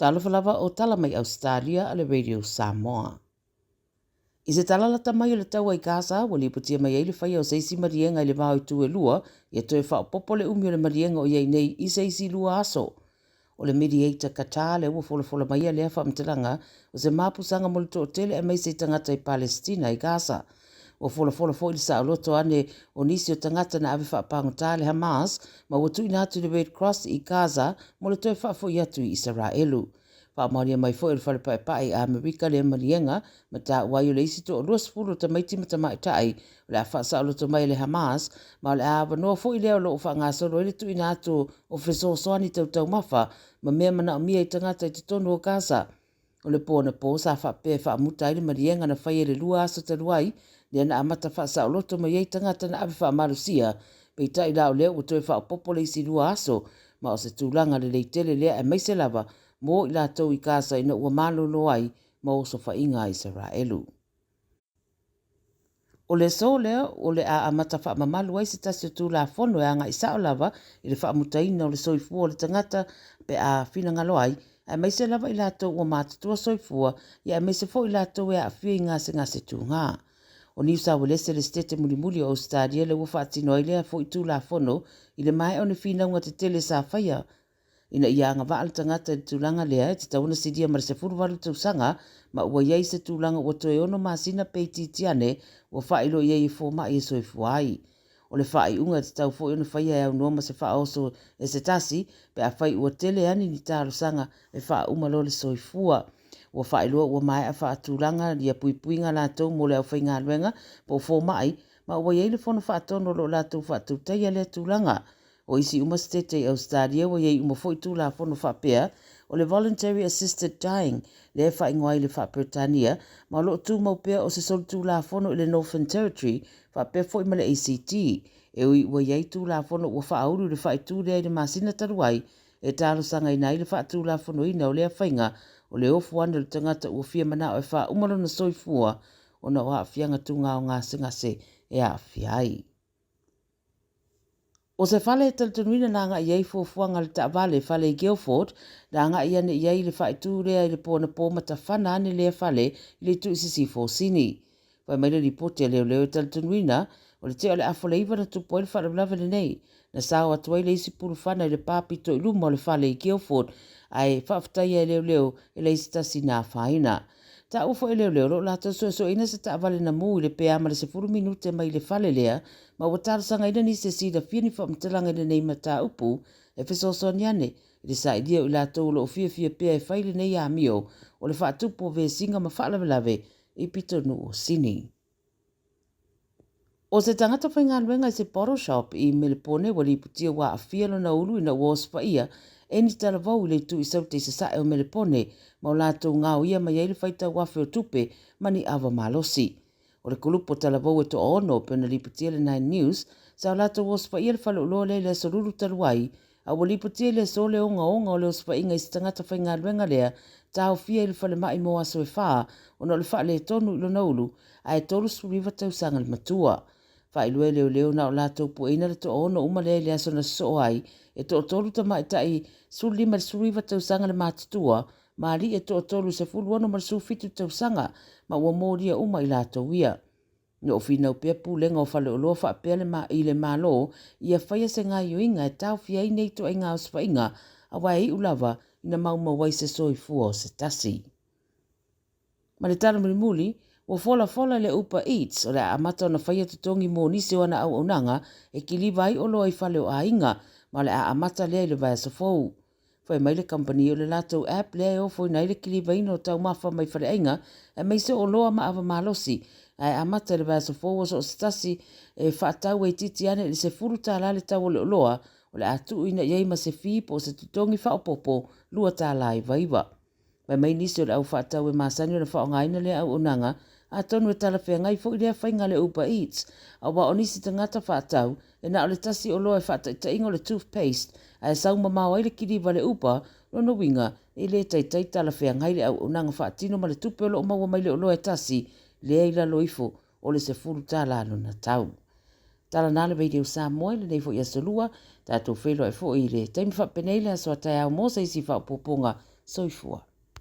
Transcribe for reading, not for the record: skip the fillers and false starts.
Talofa lava o tala mai Ausetalia a le Radio Samoa. I se tala lata mai o le taua i Gaza, ua lipotia mai ai le faia o se isi maliega i le va o itu e lua, ia toe faaopoopo le umi o le maliega o i ai nei i se isi lua aso. O le mediator Qatar lea ua folafola maia lea faamatalaga o se mapusaga mo le toatele aemaise i tagata i Palesitina i Gaza. Ua folafola foi le saoloto ane o nisi o tagata na ave faapagota le Hamas ma ua tuuina atu i le Red Cross i Gaza mo le toe faafoi atu i Isaraelu. Faamaonia mai foi e le Fale Paepae i Amerika lea maliega ma taua ai o le isi toa 20 o tamaiti ma tamaitai o le a faasaoloto mai e le Hamas ma o le a avanoa foi lea o lo o faagasolo ai le tuuina atu o fesoasoani tau taumafa ma mea manaomia i tagata i totonu o Gaza. O le po anapo sa faapea e faamuta ai le maliega na faia i le lua aso talu ai, lea na amata faasaoloto mai ai tagata na ave faamalosia, peitai la o lea ua toe faaopoopo le isi lua aso, ma o se tulaga lelei tele lea aemaise lava mo i latou i Gaza ina ua malolo ai ma osofaiga a Isaraelu. O le aso lea o le a amata faamamalu ai se tasi o Tulafono e agai sao lava i le faamutaina o le soifua o le tagata pe a finagalo ai, aemaise lava i latou ua matutua soifua, ia aemaise foi i latou e aafia i gasegase tugā. O Niu Sauelese le setete mulimuli o Ausetalia lea ua faatino ai lea foi Tulafono i le maea o ni finauga tetele sa faia Ina ia agavaa le tagata i le tulaga lea, e tatau ona silia ma le 18 tausaga ma ua i ai se tulaga ua toe ono masina pe itiiti ane ua faailoa i ai e fomai e soifua ai. O le faaiuga e tatau foi ona faia e aunoa ma se faaoso e se tasi pe afai ua tele ane ni talosaga e faauma loa le soifua. Ua faailoa ua maea faatulaga ia puipuiga latou mo le aufaigaluega po o fomai ma ua i ai le fono faatonu o lo o latou faatautaia lea tulaga. O isi uma setete i Ausetalia ua i ai uma foi Tulafono faapea, o le Voluntary Assisted Dying, lea e faaigoa ai i le faa-Peretania, ma o lo o tumau pea o se solitulafono i le Northern Territory faapea foi ma le ACT. E ui ua i ai Tulafono ua faaulu i le faaitu lea i le masina talu ai, e talosagaina ai le faatulafonoina o lea faiga o le ofu ane o le tagata ua fia manao e faauma lona soifua ona o aafiaga tugao gasegase e aafia ai. O se fale e talitonuina na agai i ai fuafuaga a le taavale fale i Guildford, na agai ane i ai le faaitu lea i le po anapo ma tafana ane lea fale i le itu i sisifo o Sini. Fai mai le lipoti a leoleo e talitonuina, o le tea o le afa o le iva na tupu ai le faalavelave lenei. Na sao atu ai le isi pulufana i le pa pito i luma o le fale i Guildford, ae faafetaia e leoleo e leai se tasi na afaina. Taua foi e leoleo o lo o latou suesueina se taavale na mu i le pe a ma le 10 minute mai le fale lea ma ua talosagaina nisi e silafia ni faamatalaga i lenei mataupu e fesoasoani ane i le sailia o i latou o lo o fiafia pea e fai lenei amio o le faatupu o vesiga ma faalavelave i pitonuu o Sini. O se tagata faigaluega i se bottle shop i Melepone ua lipotia ua aafia lona ulu ina ua osofaia e ni talavou i le itu i Saute i sasae o Melepone ma o latou gaoia mai ai le faitau afe o tupe ma ni ava malosi. O le kulupu o talavou e toaono pei ona lipotia e le Nine News sa o latou osofaia le faleoloa lea i le aso Lulu talu ai A ua lipotia i le aso le ogaoga o le osofaiga i se tagata faigaluega lea taofia i le falemai mo aso e fa ona o le faaletonu i lona ulu, ae 39 tausaga le matua. Faailoa e leoleo na o latou pueina le toaono uma lea i le aso na sosoo ai, e toatolu tamaitai 15 i le 19 tausaga le matutua, ma alii e toatolu i le 16 ma le 17 tausaga, ma ua molia uma i latou ia. Na o finau pea Pulega o Faleoloa faapea le i le Malo ia faia se gaioiga e taofia ai nei ituaiga osofaiga aua e iu lava ina maumau ai se soifua o se tasi. Ma le tala mulimuli, ua folafola le Uber Eats o le a amata ona faia totogi mo nisi o ana auaunaga e kiliva ai oloa i fale o aiga ma o le a amata lea i le vaiaso fou. Fai mai le kamupani o le latou app lea e ofoina ai le kilivaina o taumafa mai faleaiga aemaise o oloa ma ava malosi, ae amata i le vaiaso fou o so o se tasi e faatau e itiiti ane i le $10 le tau o le oloa, o le a tuuina i ai ma se fee po o se totogi faaopoopo $2.99. Fai mai nisi o le au faatau e masani ona faaaogaina lea auaunaga, atonu e talafeagai foi lea faiga a le Uber Eats, aua o nisi tagata faatau e na o le tasi oloa e faataitaiga o le toothpaste ae sau mamao ai le kiliva a le Uber, lona uiga e le taitai talafeagai le auaunaga faatino ma le tupe o lo o maua mai le oloa e tasi lea i lalo ifo o le $10 lona tau. Tala na le Radio Samoa i lenei foi aso Lua, tatou feiloai foi i le taimi faapenei le aso a taeao mo se isi faaopoopoga. Soifua.